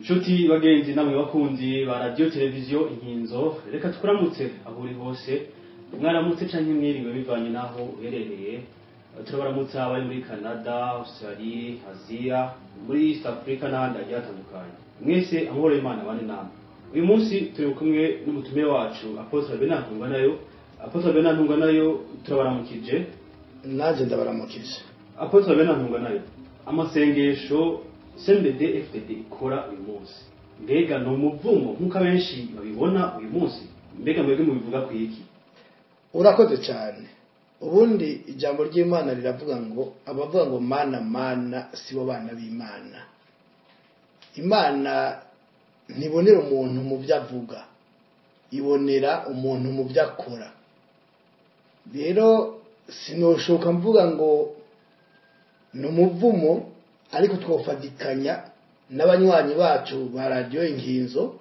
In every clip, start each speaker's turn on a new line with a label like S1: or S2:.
S1: Nshuti bagenzi namwe bakunzi ba radio televiziyo Inkinzo, reka tukuramutse aho uri hose, mwaramutse canke mwiriwe bivanye naho uherereye. Turabaramutsa abari muri Canada, Australia, Asia, muri East Africa n'ahandi hagiye hatandukanye. Mwese amahoro y'Imana bane namwe. Uyu munsi turi kumwe n'umutumire wacu Apostle Bernard Ntungwanayo. Apostle Bernard Ntungwanayo, turabaramukije.
S2: Nanjye ndabaramukije.
S1: Apostle Bernard Ntungwanayo, amasengesho CNDD FDD ikora uyu munsi, mbega ni umuvumo nk'uko abenshi babibona uyu munsi? Mbega mwebwe mubivuga ku iki?
S2: Urakoze cyane. Ubundi ijambo ry'Imana riravuga ngo abavuga ngo mana mana sibo bana b'Imana. Imana ntibonera umuntu mu byo avuga, ibonera umuntu mu byo akora. Rero sinoshoka mvuga ngo ni umuvumo, ariko twofatikanya n'abanywanyi bacu ba radiyo Inkinzo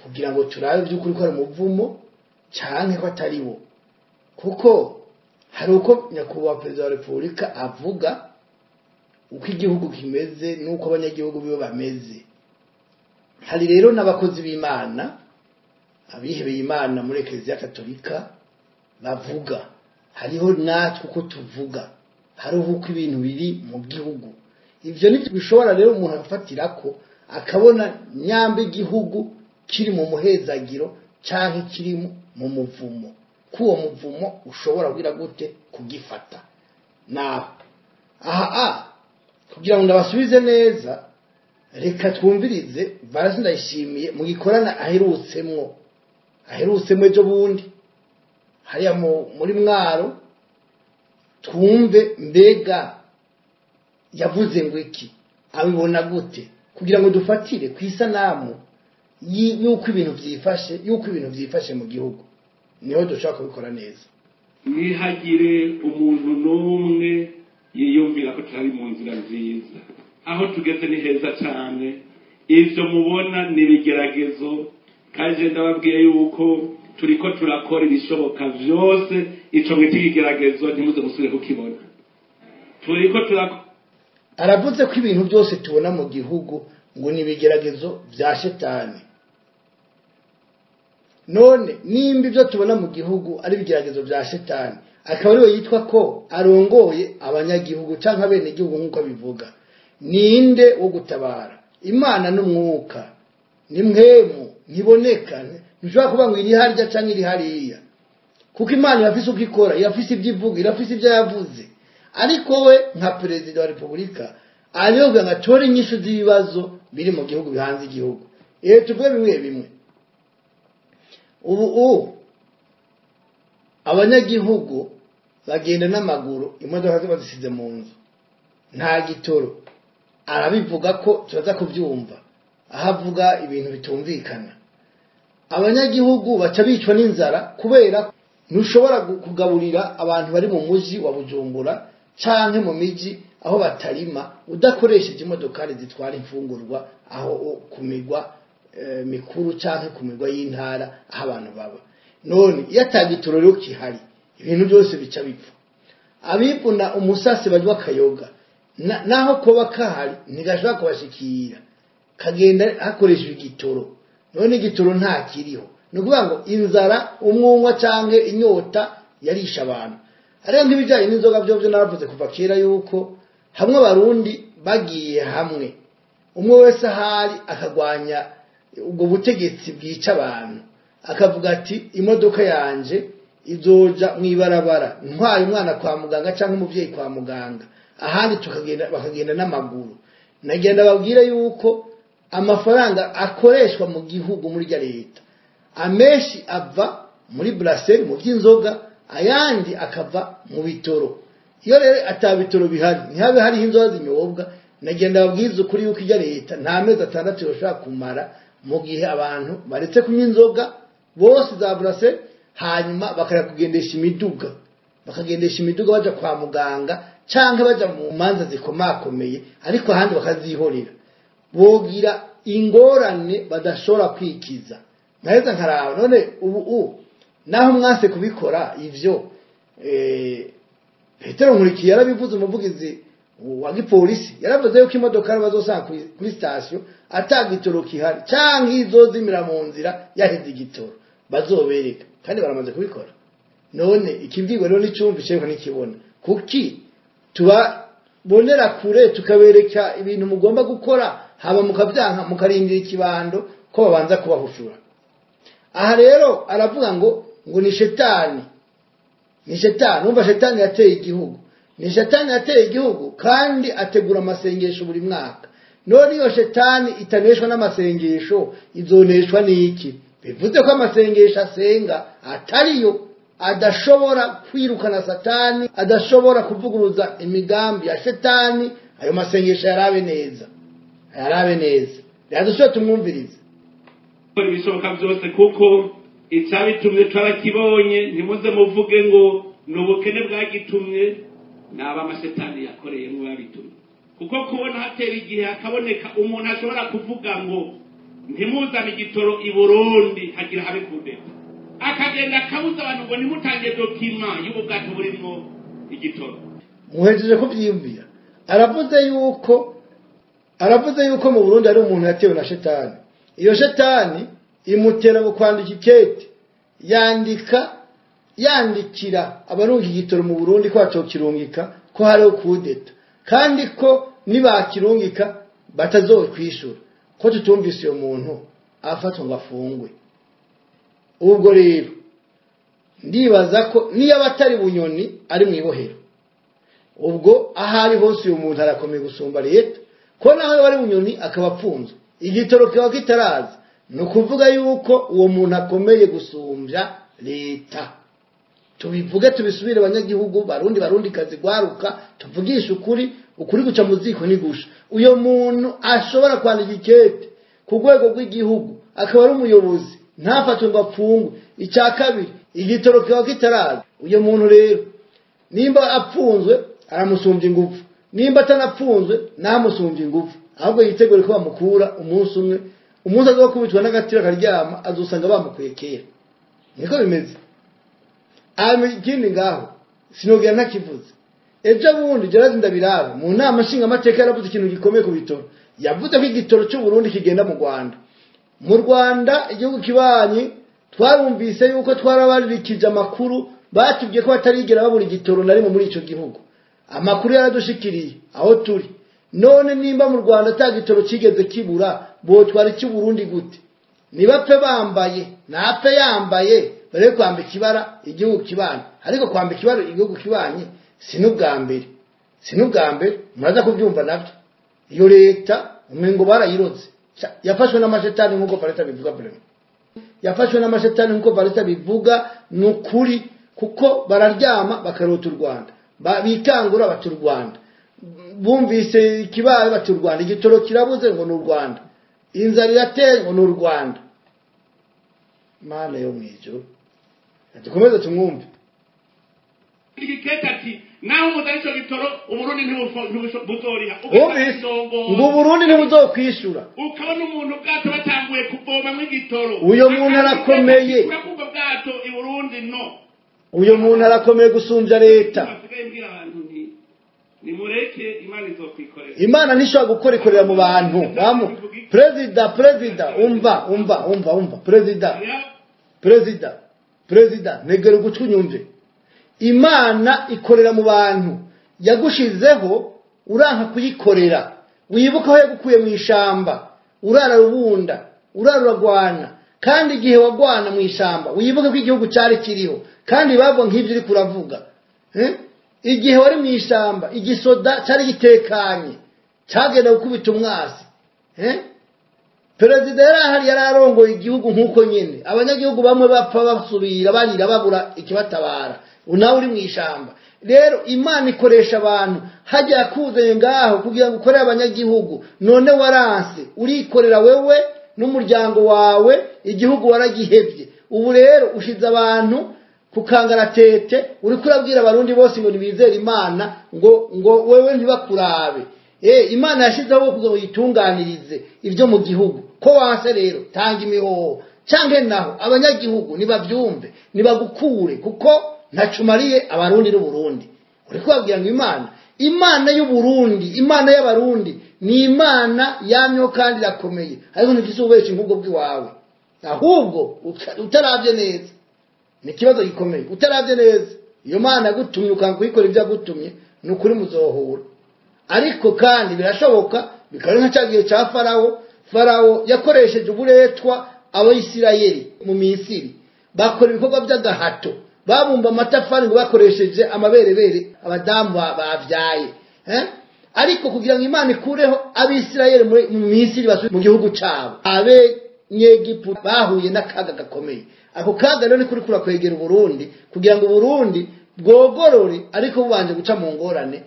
S2: kugira ngo turabe by'ukuri ko ari umuvumo canke ko atari wo, kuko hari uko nyakubahwa perezida wa repubulika avuga uko igihugu kimeze n'uko abanyagihugu biwe bameze. Hari rero n'abakozi b'Imana, abihebeye Imana muri Eklezia Katolika bavuga, hariho natwe uko tuvuga, hariho uko ibintu biri mu gihugu. Ivyo nivyo bishobora rero umuntu afatirako akabona nyamba igihugu kiri mu muhezagiro canke kiri mu muvumo, ko uwo muvumo ushobora kugira gute kugifata. Naho aha kugira ngo ndabasubize neza, reka twumvirize Valens Ndayishimiye mu gikorana aherutsemwo ejo bundi hariya muri Mwaro, twumve mbega yavuze ngo iki, abibona gute, kugira ngo dufatire ku isanamu y'uko ibintu vyifashe, y'uko ibintu vyifashe mu gihugu. Niho dushobora kubikora neza.
S3: Ntihagire umuntu n'umwe yiyumvira ko tutari mu nzira nziza. Aho tugeze ni heza cyane. Ivyo mubona ni ibigeragezo, kandi ndababwiye yuko turiko turakora ibishoboka vyose. Ico mwita ikigeragezo ntimuze musubire kukibona. Turiko turakora.
S2: Aravuze ko ibintu byose tubona mu gihugu ngo ni ibigeragezo vya shetani. None nimba ibyo tubona mu gihugu ari ibigeragezo vya shetani, akaba ariwe yitwa ko arongoye abanyagihugu canke abenegihugu nk'uko abivuga, ninde wo gutabara? Imana n'umwuka ni mwemu, ntiboneka, ntushobora kuvuga ngo iri harya canke iri hariya, kuko Imana irafise uko ikora, irafise ibyo ivuga, irafise ibyo yavuze. Ariko we nka perezida wa repubulika ariyo ngo atore inyishu z'ibibazo biri mu gihugu bihanze igihugu. Iyo tuvuge bimwe bimwe, ubu abanyagihugu bagenda n'amaguru, imodoka bazisize mu nzu, nta gitoro. Arabivuga ko turaza kubyumva aho avuga ibintu bitumvikana. Abanyagihugu baca bicwa n'inzara kubera ntushobora kugaburira abantu bari mu muji wa Bujumbura canke mu miji aho batarima udakoresheje imodokari zitwara imfungurwa aho ku migwa mikuru canke ku migwa y'intara aho abantu baba. None iyo atagitoro rero kihari, ibintu byose bica bipfa. Abivuna umusasi banywa akayoga, naho koba kahari ntigashobora kubashikira, kagenda hakoreshejwe igitoro. None igitoro nta kiriho, ni ukuvuga ngo inzara, umwungwa canke inyota yarisha abantu. Ariko nk'ibijyanye n'inzoga byo byo naravuze kuva kera yuko hamwe abarundi bagiye hamwe, umwe wese ahari akagwanya ubwo butegetsi bwica abantu, akavuga ati imodoka yanje izoja mw'ibarabara ntwaye umwana kwa muganga cyangwa umuvyeyi kwa muganga, ahandi tukagenda bakagenda n'amaguru. Nagenda babwira yuko amafaranga akoreshwa mu gihugu muri rya leta amenshi ava muri brasserie, mu by'inzoga, ayandi akava mu bitoro. Iyo rero ata bitoro bihari, ntihabe hariho inzoga zinyobwa. Nagenda babwiza ukuri yuko ijya leta nta mezi 6 yoshobora kumara mu gihe abantu baretse kunywa inzoga bose za brasserie, hanyuma bakajya kugendesha imiduga, bakagendesha imiduga baja kwa muganga canke baja mu manza zikomakomeye, ariko ahandi bakazihorera. Bogira ingorane badashobora kwikiza. Naheza nkaraba none ubu naho mwase kubikora ivyo, Petero Nkurikiye yarabivuze, umuvugizi Wa gipolisi yaravuze yuko imodoka bazosanga kuri station atagitoro kihari canke izozimira mu nzira yaheze igitoro, bazobereka kandi baramaze kubikora. None ikibwirwa rero n'icumbi cyo n'ikibona, kuki tubabonera kure tukabereka ibintu mugomba gukora, haba mukabyanka mukarindira ikibando ko babanza kubahushura. Aha rero aravuga ngo ni shetani, ni shetani. Umva, shetani yateye igihugu, ni shetani yateye igihugu kandi ategura amasengesho buri mwaka. None iyo shetani itaneshwa n'amasengesho izoneshwa n'iki? Bivuze ko amasengesho asenga atariyo, adashobora kwirukana satani, adashobora kuvuguruza imigambi ya shetani. Ayo masengesho yarabe neza, yarabe neza. Rero dusubire tumwumvirize.
S3: Gukora ibishoboka byose kuko icyabitumye twarakibonye. Ntimuze muvuge ngo ni ubukene bwagitumye, ni abamashetani yakoreyemo babitumye. Kuko kubona hatera igihe hakaboneka umuntu ashobora kuvuga ngo ntimuzane igitoro i Burundi hagira habe kudeta, akagenda akabuza abantu ngo ntimutange document y'ubu bwato burimo igitoro.
S2: Muhejeje kubyiyumvira. Aravuze yuko mu Burundi hari umuntu yatewe na shetani. Iyo shetani imutera ngo kwandika ikete, yandika yandikira abarunga igitoro mu Burundi ko batokirungika, ko hariho kudeta, kandi ko nibakirungika batazokwishura. Ko tutumvise uyo muntu afatwa ngo afungwe? Ubwo rero ndibaza ko niyo abatari Bunyoni ari mu ibohero, ubwo aho ari hose uyu muntu arakomeye gusumba leta, ko naho yaba ari Bunyoni akaba apfunzwe, igitoro kikaba kitaraza, ni ukuvuga yuko uwo muntu akomeye gusumbya leta. Tubivuge tubisubire, abanyagihugu, Barundi, Barundi kazi, gwaruka, tuvugishe ukuri. Ukuri guca mu ziko ntigusha. Uyo muntu ashobora kwandika ikete ku rwego rw'igihugu, akaba ari umuyobozi, ntafatwe ngo apfungwe. Icya kabiri, igitoro kikaba kitaraza. Uyo muntu rero nimba apfunzwe aramusumbya ingufu, nimba atanapfunzwe ntamusumbya ingufu, ahubwo yitegure ko bamukura umunsi umwe. Umunsi azokubitwa n'agatira akaryama, azosanga bamukuye kera. Niko bimeze. Hanyuma ikindi ngaho sinogera ntakivuze, ejo bundi Gerard Ndabiraba mu nama nshingamateka yaravuze ikintu gikomeye ku bitoro. Yavuze ko igitoro cy'u Burundi kigenda mu Rwanda. Mu Rwanda, igihugu kibanyi, twarumvise yuko twarabarikije amakuru, batubwiye ko batarigera babura igitoro na rimwe muri ico gihugu. Amakuru yaradushikiriye aho turi. None nimba mu Rwanda ata gitoro kigeze kibura, botwara icy'u Burundi gute? Nibapfe bambaye, napfe yambaye, bare kwambika ibara igihugu kibanye. Ariko kwambika ibara igihugu kibanye si n'ubwa mbere, si n'ubwa mbere. Muraza kubyumva nabyo. Iyo leta umengo barayiroze, yafashwe n'amashetani nk'uko Valeta bivuga. Vraiment, yafashwe n'amashetani nk'uko Valeta bivuga, ni ukuri, kuko bararyama bakarota u Rwanda, bikangura bati u Rwanda, bumvise ikibaye bati u Rwanda, igitoro kirabuze ngo ni u Rwanda, inzara irateye ngo ni u Rwanda. Mana yo mw'ijuru, dukomeze tumwumve.
S3: Igikete ati naho muzana ico gitoro, Uburundi ntibuzoriha.
S2: Wumvise ngo Uburundi ntibuzokwishura.
S3: Ukabona umuntu ubwato batanguye kuvomamwo igitoro.
S2: Uyo muntu arakomeye.
S3: Urakumva bwato i Burundi no
S2: Uyo muntu arakomeye gusumbya leta.
S3: Basigaye mbwira abantu nti nimureke, Imana izokwikorera.
S2: Imana ntishobora gukora, ikorera mu bantu. Bamu perezida, perezida, umva, umva, umva, umva perezida. Perezida, perezida, ntegera ugutwi unyumve. Imana ikorera mu bantu. Yagushizeho uranka kuyikorera. Wibuka aho yagukuye mu ishamba, urara rubunda, urara uragwana. Kandi igihe wagwana mu ishamba, wibuke ko igihugu cyari kiriho kandi bavuga nk'ibyo uri kuravuga. Eh? Igihe wari mu ishamba, igisoda cyari gitekanye, cyagenda gukubita umwasi. Eh? Perezida yari ahari, yari arongoye igihugu nk'uko nyine abanyagihugu bamwe bapfa basubira barira babura ikibatabara, nawe uri mu ishamba. Rero Imana ikoresha abantu. Hajya yakuzanye ngaho kugira ngo ukorere abanyagihugu, none waranse, urikorera wewe n'umuryango wawe, igihugu waragihebye. Ubu rero ushize abantu ku kangaratete, uriko urabwira Abarundi bose ngo ntibizere Imana, ngo wewe ntibakurabe. Imana yashyizeho kugira ngo yitunganirize ibyo mu gihugu. Ko wanse rero, tanga imihoho, canke naho abanyagihugu nibavyumve, nibagukure, kuko ntacumariye Abarundi n'Uburundi. Uriko babwira ngo Imana Imana y'Uburundi, Imana y'Abarundi ni Imana yamyeho kandi irakomeye, ariko ntifise ububeshi nk'ubwo bw'iwawe. Ahubwo utaravye neza ni ikibazo gikomeye, utaravye neza iyo Mana yagutumye ukanga kuyikora ibyo yagutumye, ni ukuri muzohura. Ariko kandi birashoboka bikaba nka cya gihe cya Farawo. Farawo yakoresheje uburetwa Abayisirayeli mu Misiri, bakora ibikorwa by'agahato, babumba amatafari ngo bakoresheje amaberebere abadamu bavyaye, Ariko kugira ngo Imana ikureho Abisirayeli mu Misiri basubire mu gihugu cabo, Abanyegiputa bahuye n'akaga gakomeye. Ako kaga rero ni kuri kurakwegera Uburundi kugira ngo Uburundi bwogorore, ariko bubanje guca mu ngorane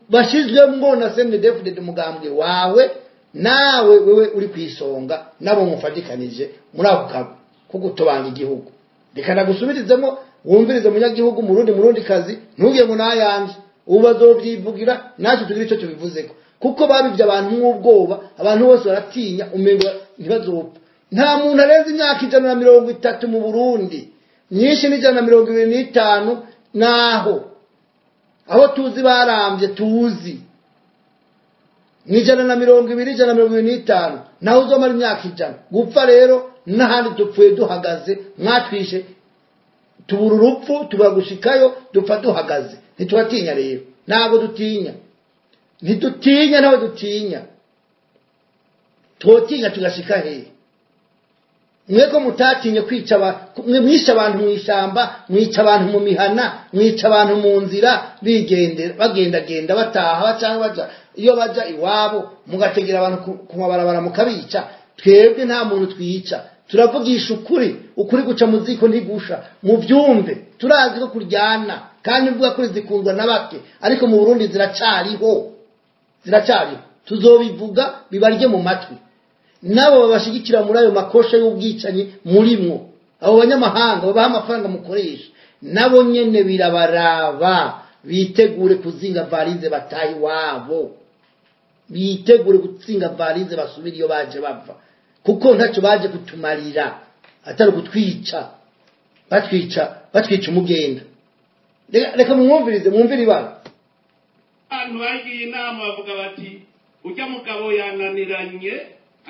S2: bashizwemwo na CNDD-FDD, umugambwe wawe nawe wewe uri kwisonga nabo mufatikanije muri ako kago ko gutobanga igihugu. Reka nagusubirizemo wumvirize munyagihugu Murundi, Murundi kazi, ntugire ngo nayanje ubu bazovyivugira, natwe tugira ico tubivuzeko, kuko babivye abantu nk'ubwoba, abantu bose baratinya umengo ntibazopfa. Nta muntu arenze imyaka 130 mu Burundi, myinshi ni 125, naho aho tuzi barambye tuzi ni 120, 125, naho uzomara imyaka 100 gupfa. Rero n'ahandi dupfuye duhagaze, mwatwishe tubura urupfu, tubura gushikayo, dupfa duhagaze. Ntitubatinya rero, ntabwo dutinya, ntidutinya, ntawe dutinya. Twotinya tugashika hehe? Mwe ko mutatinye kwica, mwe mwishe abantu mu ishyamba, mwica abantu mu mihana, mwica abantu mu nzira bigendera, bagendagenda bataha cyangwa baja iyo baja iwabo, mugategera abantu ku mabarabara mukabica. Twebwe nta muntu twica, turavugisha ukuri. Ukuri guca mu ziko ntigusha, muvyumve. Turazi ko kuryana kandi mvuga kuri zikundwa na bake, ariko mu Burundi ziracariho, ziracariho. Tuzobivuga bibarye mu matwi nabo babashigikira muri ayo makosha y'ubwicanyi murimwo. Abo banyamahanga babaha amafaranga mukoresha, nabo nyene birabaraba, bitegure kuzinga varize bataye iwabo, bitegure kuzinga varize basubire iyo baje bava, kuko ntacyo baje kutumarira atari kutwica, batwica, batwica umugenda. Reka mumwumvirize, mwumvire ibara.
S3: Abantu bagiye inama bavuga bati ujya mugabo yananiranye,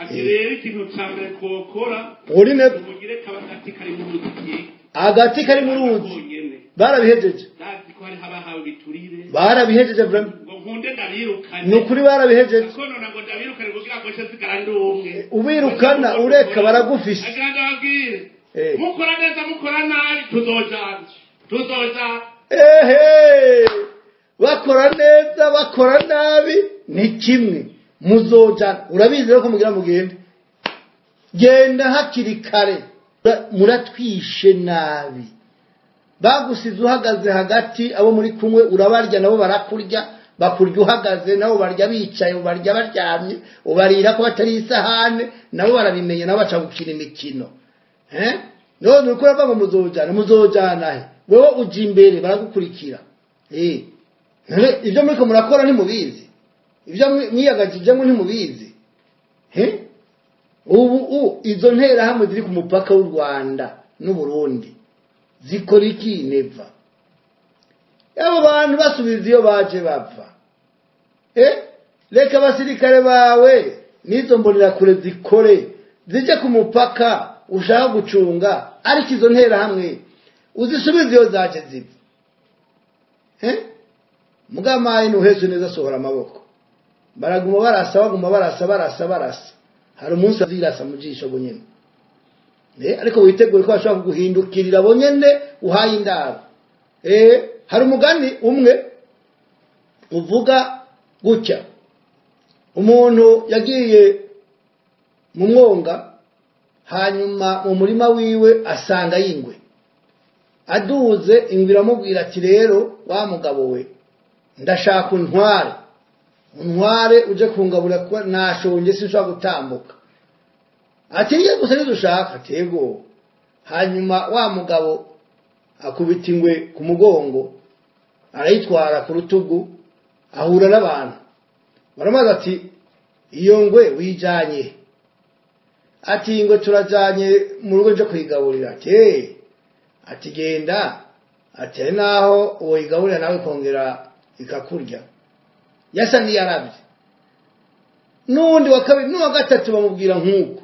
S3: ati rero ikintu ca mbere twokora
S2: uri ne
S3: tumugire kaba agati kari mu ruzi.
S2: Agati kari mu ruzi
S3: konyene.
S2: Barabihejeje.
S3: Ndazi ko hariho abahawe ibiturire.
S2: Barabihejeje vraiment.
S3: Ngo nkunde ndabirukane.
S2: Ni ukuri barabihejeje.
S3: Ko none ngo ndabirukane kugira ngo nce nsigara ndi umwe.
S2: Ubirukana ureka baragufise.
S3: Agira ndababwire, mukora neza mukora nabi tuzojana, tuzojana.
S2: Ehe, bakora neza bakora nabi ni kimwe, muzojana. Urabizi rero ko mugira mugende, genda hakiri kare, muratwishe nabi. Bagusize uhagaze hagati, abo muri kumwe urabarya nabo barakurya, bakurya uhagaze nabo barya bicaye, ubarya baryamye, ubarira ko batari isahane, nabo barabimenya, nabo baca gukina imikino. None uriko urava ngo muzojana, muzojana he? Wewe uja imbere baragukurikira. None ibyo muriko murakora ntimubizi, ibyo mwiyagajijemo ntimubizi. Ubu izo nterahamwe ziri ku mupaka w'u Rwanda n'Uburundi zikora iki? Neva abo bantu basubiza iyo baje bava. Reka abasirikare bawe n'izo mbonerakure zikore, zije ku mupaka ushaka gucunga, ariko izo nterahamwe uzisubize iyo zaje ziva. Mugamaye nuheze neza asohora amaboko, baraguma barasa, baguma barasa, barasa, barasa. Hari umunsi azirasa mu jisho bonyene. Ariko witegure ko bashobora kuguhindukirira bonyene uhaye indaro. Hari umugani umwe uvuga gutya: umuntu yagiye mu mwonga, hanyuma mu murima wiwe asanga yingwe. Aduze ingwe iramubwira ati rero wa mugabo we, ndashaka untware, untware uje kungabura kuko nashonje sinshobora gutambuka. Ati ngiye gusa ntidushaka. Ati yego. Hanyuma wa mugabo akubita ingwe ku mugongo, arayitwara ku rutugu, ahura n'abantu baramubaza ati iyo ngwe wijanye? Ati ingwe turajanye mu rugo nje kuyigaburira. Ati ati genda, ati hari naho uwoyigaburira nawe ikongera ikakurya. Yasa n'iyaravye. N'uwundi wa kabiri n'uwa gatatu bamubwira nk'uko.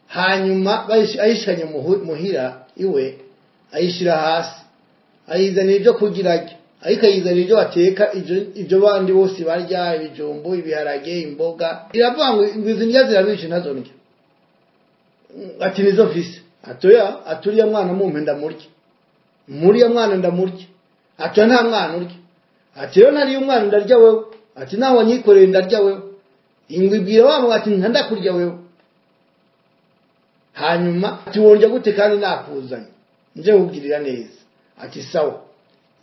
S2: Hanyuma ayishanye muhira iwe, ayishira hasi, ayizanira ibyo kugira arya, ariko ayizanira ibyo bateka, ibyo bandi bose barya, ibijumbu, ibiharage, imboga. Iravuga ngo izi ndya zirabishe ntazondya. Ati nizo mfise. Atoya, aturiya mwana mumpe ndamurya. Muriya mwana ndamurya. Ati nta mwana urya. Ati rero nariye umwana ndarya wewe. Ati nawe wanyikoreye ndarya wewe. Ingwe ibwira wa mugabo ati ntandakurya wewe. Hanyuma ati wonja gute kandi nakuzanye nje kugirira neza. Ati sawa.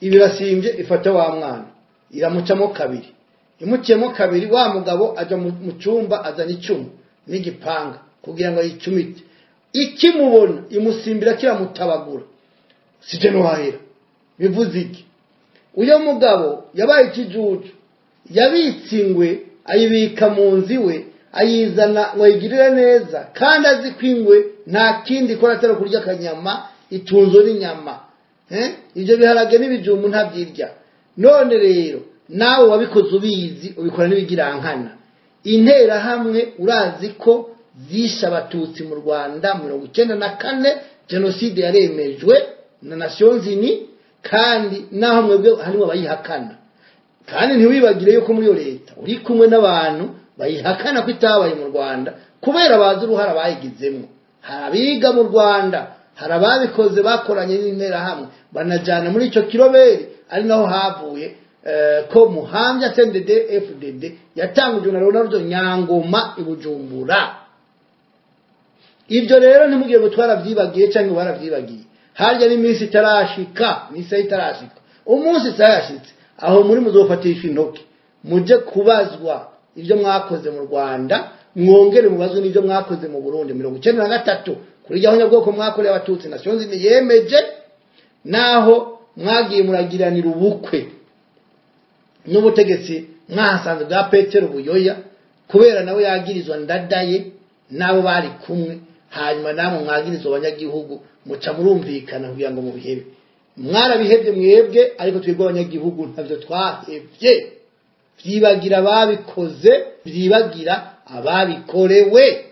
S2: Ibirasimbye ifata wa mwana iramucamo kabiri. Imuciyemo kabiri wa mugabo aja mu cyumba azana icumu n'igipanga kugira ngo ayicumite. Ikimubona imusimbira kiramutabagura. Sije no hahera. Bivuze iki? Uyo mugabo yabaye ikijuju, yabitse ingwe ayibika mu nzu iwe, ayizana ngo ayigirire neza, kandi azi ko ingwe nta kindi ikora atari kurya akanyama, itunzwe n'inyama. Ibyo biharage n'ibijumbu ntabyirya. None rero nawe wabikoze ubizi, ubikora n'ibigirankana. Interahamwe urazi ko zishe abatutsi mu Rwanda 94, jenoside yaremejwe na Nations Unies, kandi naho mwebwe harimo abayihakana. Kandi ntiwibagire yuko muri iyo leta uri kumwe n'abantu bayihakana ko itabaye mu Rwanda kubera bazi uruhara bayigizemo. Hari abiga mu Rwanda, hari ababikoze bakoranye n'interahamwe banajana muri ico kiroberi, ari naho havuye ko Muhambya CNDD FDD yatangujwe na Ronaldo Nyangoma i Bujumbura. Ibyo rero ntimugire ngo twarabyibagiye cyangwa barabyibagiye. Harya n'iminsi itarashika, n'isa itarashika, umunsi isayashitse, aho muri muzofatisha intoki muje kubazwa ibyo mwakoze mu Rwanda, mwongere mubazwe n'ibyo mwakoze mu Burundi 93 kuri rya nyabwoko mwakoreye abatutsi. Nations Unies yemeje, naho mwagiye muragiranira ubukwe n'ubutegetsi mwahasanze bwa Petero Buyoya, kubera nawe yagirizwa ndadaye nabo bari kumwe. Hanyuma namwe mwagirizwa abanyagihugu muca murumvikana kugira ngo mubihebe. Mwarabihebye mwebwe, ariko twebwe abanyagihugu ntavyo twahevye. Vyibagira ababikoze, vyibagira ababikorewe.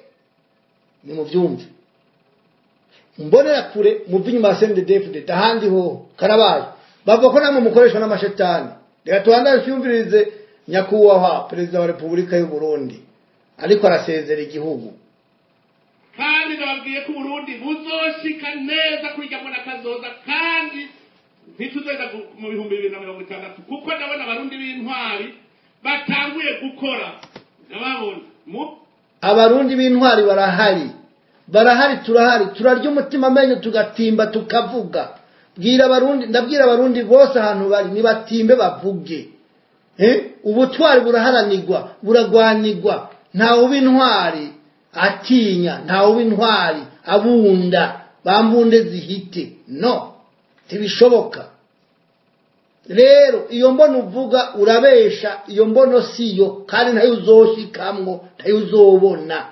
S2: Ni muvyumve. Mbonera kure muve inyuma ya CNDD-FDD, ahandi ho karabaye. Bavuga ko namwe mukoreshwa n'amashetani. Reka tubanze twumvirize nyakubahwa Perezida wa Repubulika y'u Burundi ariko arasezera igihugu.
S3: Kandi ndababwiye ko Burundi buzoshika neza kwiga mbona kazoza, kandi ntituzeza mu 2060, kuko ndabona abarundi b'intwari batanguye gukora. Ndababona
S2: abarundi b'intwari barahari, barahari, turahari, turarya umutima amenyo tugatimba tukavuga. Bwira abarundi, ndabwira abarundi bose ahantu bari nibatimbe bavuge. Ubutwari buraharanirwa, buragwanirwa. Ntawe ub'intwari atinya, ntawe ub'intwari abunda, bambunde zihite. No, ntibishoboka. Rero iyo mbono uvuga urabesha, iyo mbono siyo, kandi ntayo uzoshikamwo, ntayo uzobona.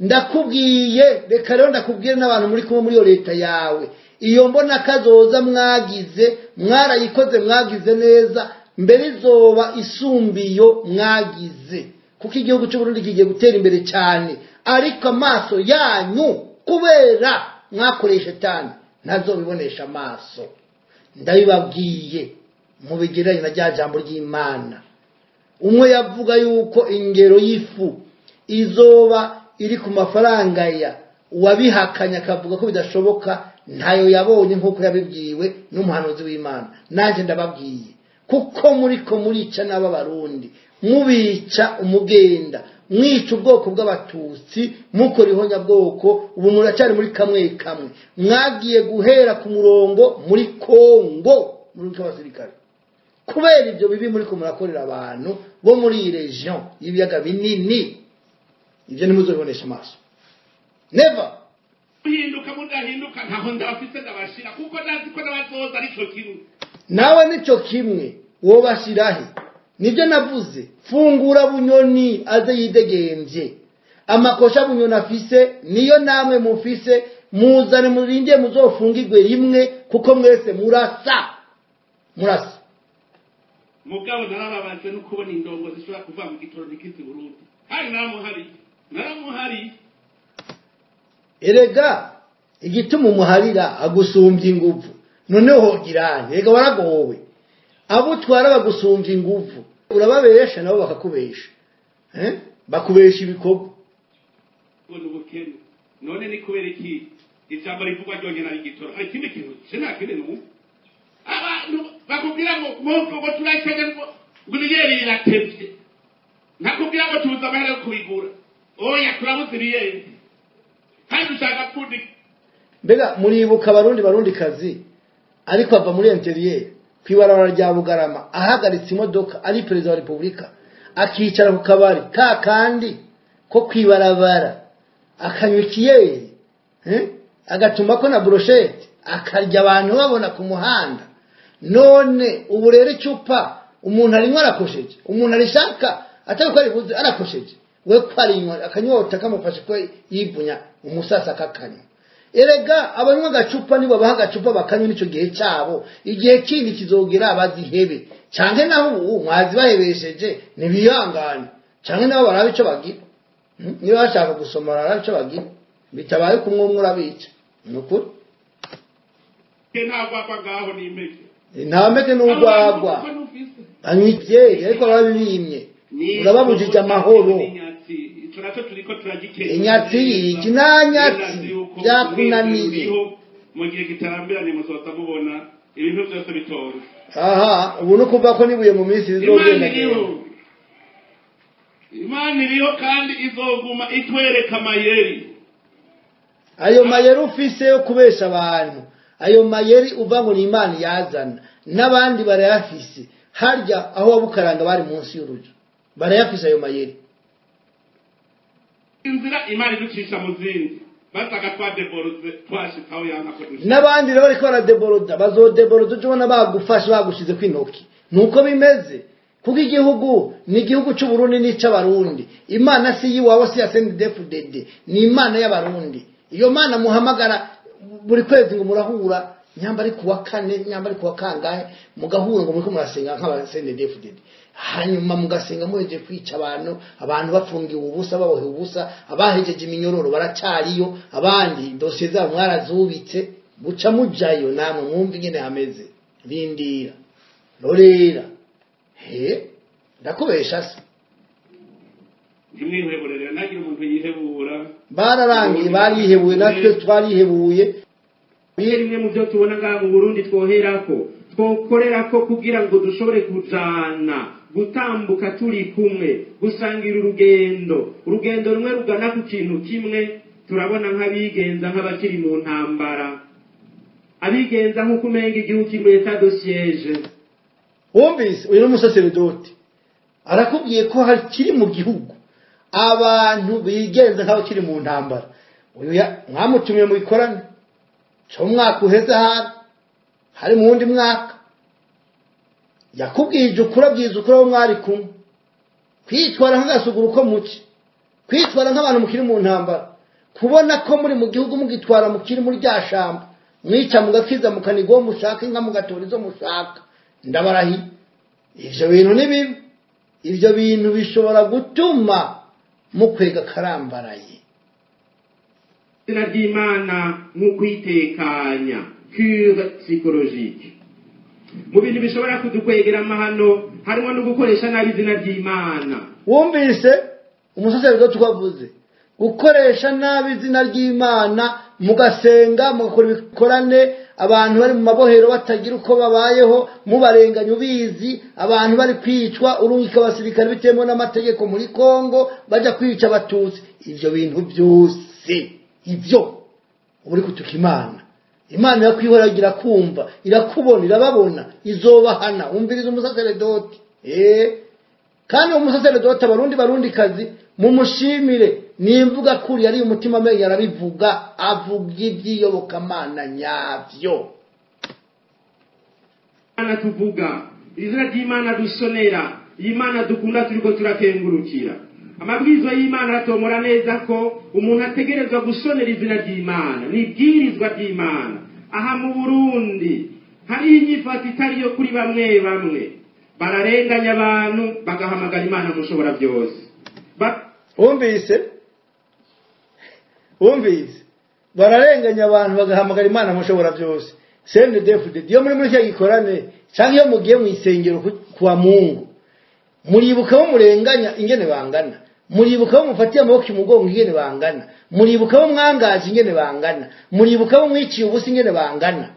S2: Ndakubwiye, reka rero ndakubwire n'abantu muri kumwe muri iyo leta yawe, iyo mbona kazoza mwagize, mwarayikoze, mwagize neza, mbere izoba isumbiyo mwagize, kuko igihugu cy'u Burundi kigiye gutera imbere cyane, ariko amaso yanyu kubera mwakoresha shetani ntazobibonesha amaso. Ndabibabwiye mubigereranye na rya jambo ry'Imana. Umwe yavuga yuko ingero y'ifu izoba iri ku mafaranga ya uwabihakanya akavuga ko bidashoboka, ntayo yabonye nk'uko yabibwiwe n'umuhanuzi w'Imana. Nanjye ndababwiye, kuko muriko murica n'aba Barundi, mubica umugenda, mwica ubwoko bw'abatutsi, mukora ihonyabwoko. Ubu muracyari muri kamwe kamwe, mwagiye guhera ku murongo muri Kongo muri abasirikare, kubera ibyo bibi muriko murakorera abantu bo muri iyi region y'ibiyaga binini. Ibyo ntimuzobibonesha amaso, never.
S3: Muhinduka mudahinduka ntaho ndabafise ndabashira, kuko ndazi ko n'abazoza arico kimwe.
S2: Nawe nico kimwe wobashirahe. Nibyo navuze, fungura Bunyoni aze yidegemvye. Amakosha Bunyoni afise niyo namwe mufise, muzane murindie muzofungirwe rimwe, kuko mwese murasa, murasa.
S3: Mugabo narababajwe no kubona indongo zishobora kuva mu gitoro ntikizi Burundi. Hari naramuhari, naramuhari.
S2: Erega igituma umuharira agusumbya inguvu, noneho giranye erega waragowe. Abo utwara bagusumbya inguvu, urababesha nabo bakakubesha, bakubesha ibikorwa.
S3: Ubukene none ni kubera iki ijambo rivugwa ryonyene ari igitoro? Hari ikindi kintu ce nta kindi numva. Abantu bakubwira ngo ngo turakenye, ngo ibiyeri biratevye, ntakubwira ngo tubuze amahera yo kubigura. Oya, turabuze ibiyeri kandi dushaka kundi.
S2: Mbega muribuka abarundi barundi kazi ariko ava muri intérieur kwibarabara rya Bugarama ahagaritse imodoka ari perezida wa Republika, akicara ku kabari ka kandi ko kwibarabara, akanywa ikiyeri, agatuma ko na brochette, akarya abantu babona ku muhanda. None ubu rero icupa umuntu arinywa arakosheje, umuntu arishaka atari ko aribuze arakosheje, we ko arinywa akanyota kamufashe ko yivunya umusasa akakanywa. Erega abanywa agacupa nibo baha agacupa bakanywa n'ico gihe cyabo, igihe kindi kizogera bazihebe, canke naho ubu mwazibahebesheje ntibihangane, canke nabo barabe ico bagira. Niba bashaka gusoma barabe ico bagira, bitabaye kumwe umwe urabica. Ni ukuri
S3: Ntabwo agwa ngaho ni impeke,
S2: nta mpeke n'urwagwa, anywa ivyeri ariko barabibimye, urababujije amahoro. Inyatsi iki nta nyatsi byakunaniye.
S3: Mu gihe kitarambiranye muzoza mubona ibintu byose bitonze.
S2: Aha ubu no kuva ko nibuye mu minsi
S3: izogenda. Imana iriho kandi izoguma itwereka amayeri.
S2: Ayo mayeri ufise yo kubesha abantu, ayo mayeri uva ngo ni Imana yazana, n'abandi barayafise. Harya aho wabukaranga bari munsi y'urujo barayafise ayo mayeri.
S3: Inzira Imana iducisha mu zindi basaga twadeboroze twashitse aho yanka ko dushika.
S2: N'abandi rero bariko baradeboroda, bazodeboroda uje ubona bagufashe bagushize kw'intoki. Nuko bimeze, kuko igihugu ni igihugu c'Uburundi n'ic'Abarundi. Imana si yiwawe, si ya CNDD-FDD, ni Imana y'Abarundi. Iyo Mana muhamagara buri kwezi ngo murahura, nyamba ari kuwa kane, nyamba ari kuwa kangahe, mugahura ngo muriko murasenga nk'aba CNDD-FDD, hanyuma mugasenga muhejeje kwica abantu, abantu bafungiwe ubusa, babohewe ubusa, abahejeje iminyororo baracariyo, abandi dosiye zabo mwarazubitse, buca mujayo namwe mwumva ingene hameze. Rindira, rorera, he ndakubesha se.
S3: Ntimwihebure rero, ntagire umuntu yihebura.
S2: Bararangiye, barihebuye, natwe twarihebuye.
S4: Bimwe mu byo tubona ngaha mu Burundi twoherako, twokorerako kugira ngo dushobore kujana, gutambuka turi kumwe, gusangira urugendo, urugendo rumwe rugana ku kintu kimwe. Turabona nk'abigenza nk'abakiri mu ntambara, abigenza nk'uko umenga igihugu kimwe état de siège.
S2: Wumvise uyu n'umusaseredoti arakubwiye ko hakiri mu gihugu abantu bigenza nk'abakiri mu ntambara. Uyu mwamutumiye mu ikorane cyo mwaka uheze, hari mu wundi mwaka, yakubwije ukuri, abwiza ukuri aho mwari kumwe. Kwitwara nk'agasuguru ko muke, kwitwara nk'abantu mukiri mu ntambara, kubona ko muri mu gihugu mugitwara mukiri muri rya shamba, mwica mugakiza mukaniga uwo mushaka, inka mugatora izo mushaka. Ndabarahiye, ivyo bintu ni bibi, ivyo bintu bishobora gutuma mukwega karambaraye.
S4: Izina ry'Imana nk'ukwitekanya, cure psychologique. Mu bintu bishobora kudukwegera amahano harimo no gukoresha nabi izina ry'Imana.
S2: Wumvise umusaseredoti twavuze gukoresha nabi izina ry'Imana, mugasenga mugakora ibikorane, abantu bari mu mabohero batagira uko babayeho, mubarenganya ubizi, abantu bari kwicwa, urungika abasirikare bitemewe n'amategeko muri Kongo bajya kwica abatutsi. Ivyo bintu byose ivyo uri kutuka Imana. Imana irakwihora, kumva, irakubona, irababona, izobahana. Umviriza umusaseredoti. Kandi uwo musaseredoti abarundi barundi kazi mumushimire, nimvuga kuri yari umutima amenyo arabivuga, avuga iby'iyobokamana nyavyo.
S4: Imana tuvuga, izina ry'Imana dusonera, Imana dukunda turiko turakengurukira. Amabwirizwa y'Imana aratomora neza ko umuntu ategerezwa gusonera izina ry'Imana, ni ibwirizwa ry'Imana. Aha mu Burundi hariho inyifato itari yo kuri bamwe bamwe. Bararenganya abantu bagahamagara Imana mushobora byose.
S2: Wumvise? Wumvise? Bararenganya abantu bagahamagara Imana mushobora byose. CNDD-FDD iyo muri cya gikorane cyangwa iyo mugiye mu isengero kwa Mungu, muribuka bo murenganya ingene bangana, muribuka bo mufatiye amaboko imugongo ingene bangana, muribuka bo mwangaje ingene bangana, muribuka bo mwiciye ubusa ingene bangana.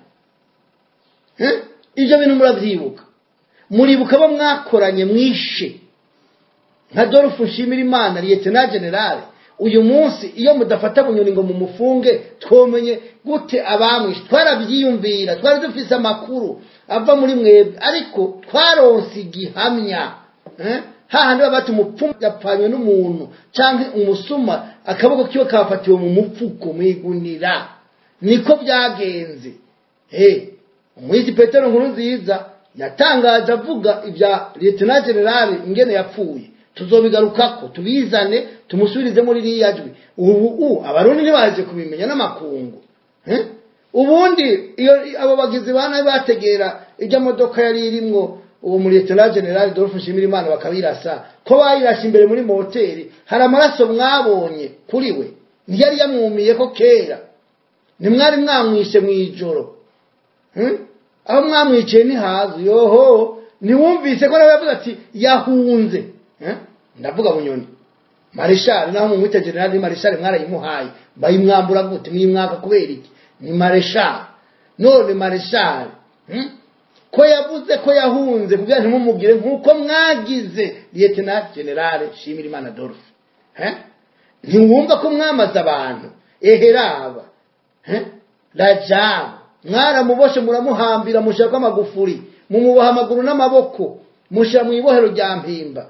S2: Ibyo bintu muravyibuka. Muribuka bo mwakoranye mwishe nka Adolphe Nshimirimana Lieutenant General. Uyu munsi iyo mudafata Bunyoni ngo mumufunge, twomenye gute abamwishe? Twarabyiyumvira, twari dufise amakuru ava muri mwebwe, ariko twaronse igihamya. Hahandi baba bati umupfumu yapfanywe n'umuntu canke umusuma akaboko kiwe kafatiwe mu mupfuko mwigunira, niko byagenze. Umwisi Petero Nkurunziza yatangaje avuga ibya Lieutenant General ingene yapfuye, tuzobigarukako tubizane tumusubirize muri ririya jwi. Ubu Abarundi ntibaje kubimenya n'amakungu. Ubundi iyo abo bagizi ba nabi bategera ijya modoka yari irimwo uwo muri Lieutenant General Adolphe Nshimirimana bakabirasa, ko bayirashe imbere muri moteri, hari amaraso mwabonye kuri we, ntiyari yamwumiye ko kera, nimwari mwamwishe mwijoro. Aho mwamwiciye ntihazi. Yoho, ntiwumvise ko nawe yavuze ati yahunze? Ndavuga Bunyoni Marshal, naho mumwita General ni Marshal, mwarayimuhaye bayimwambura gute? Mwimwaka kubera iki? Ni Marshal. None Marshal ko yavuze ko yahunze kugira ntimumugire nkuko mwagize Lieutenant General Nshimirimana Adolphe? Ntiwumva ko mwamaze abantu? Eheraba Rajab mwaramuboshe muramuhambira, mushaka amagufuri, mumuboha amaguru n'amaboko, mushira mu ibohero rya Mpimba.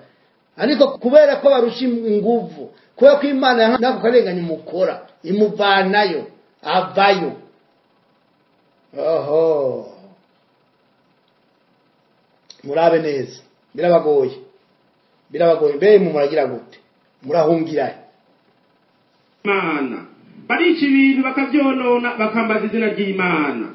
S2: Ariko kubera ko barusha inguvu, kubera ko Imana nako karenganya umukora imuvanayo avayo. Oho, murabe neza, birabagoye, birabagoye. Mbe muragira gute? Murahungira
S4: Imana, barica ibintu bakavyonona, bakambaza izina ry'Imana,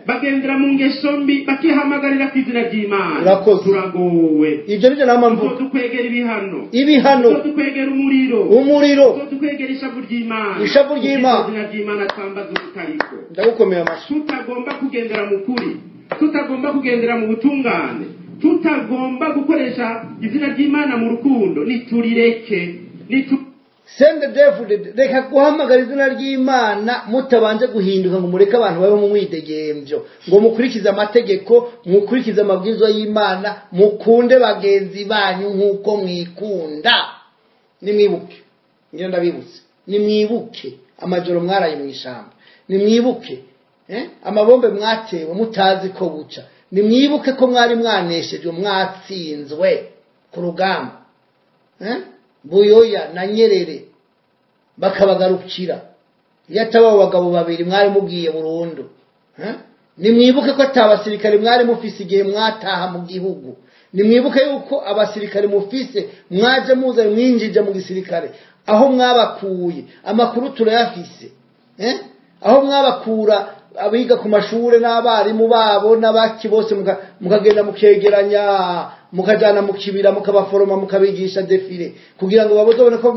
S4: bagendera mu ngeso mbi, bakihamagarira ku izina ry'Imana. Turagowe.
S2: Ibyo nibyo nama mvuga.
S4: Tukwegera ibihano,
S2: ibihano,
S4: tukwegera umuriro,
S2: umuriro,
S4: tukwegera ishavu ry'Imana,
S2: ishavu ry'Imana,
S4: izina ry'Imana twambaza ubutariko.
S2: Ndagukomeye amashyi.
S4: Tutagomba kugendera mu kuri, tutagomba kugendera mu butungane, tutagomba gukoresha izina ry'Imana mu rukundo, niturireke.
S2: CNDD-FDD, reka guhamagara izina ry'Imana mutabanje guhinduka ngo mureke abantu babe mu mwidegembyo, ngo mukurikize amategeko, mukurikize amabwiriza y'Imana, mukunde bagenzi banyu nk'uko mwikunda. Nimwibuke, ngira ndabibutse, nimwibuke amajoro mwaraye mu ishamba, nimwibuke amabombe mwatewe mutazi ko buca, nimwibuke ko mwari mwaneshejwe, mwatsinzwe ku rugamba. Buyoya na Nyerere bakabagarukira, iyo ataba abo bagabo babiri mwari mugiye burundu. Nimwibuke ko atabasirikare mwari mufise igihe mwataha mu gihugu. Nimwibuke yuko abasirikare mufise mwaje muza mwinjije mu gisirikare, aho mwabakuye amakuru turayafise. Aho mwabakura abiga ku mashure n'abarimu babo n'abaki bose, mukagenda mukegeranya, mukajana mu kibira, mukabaforoma, mukabigisha défilé kugira ngo babone ko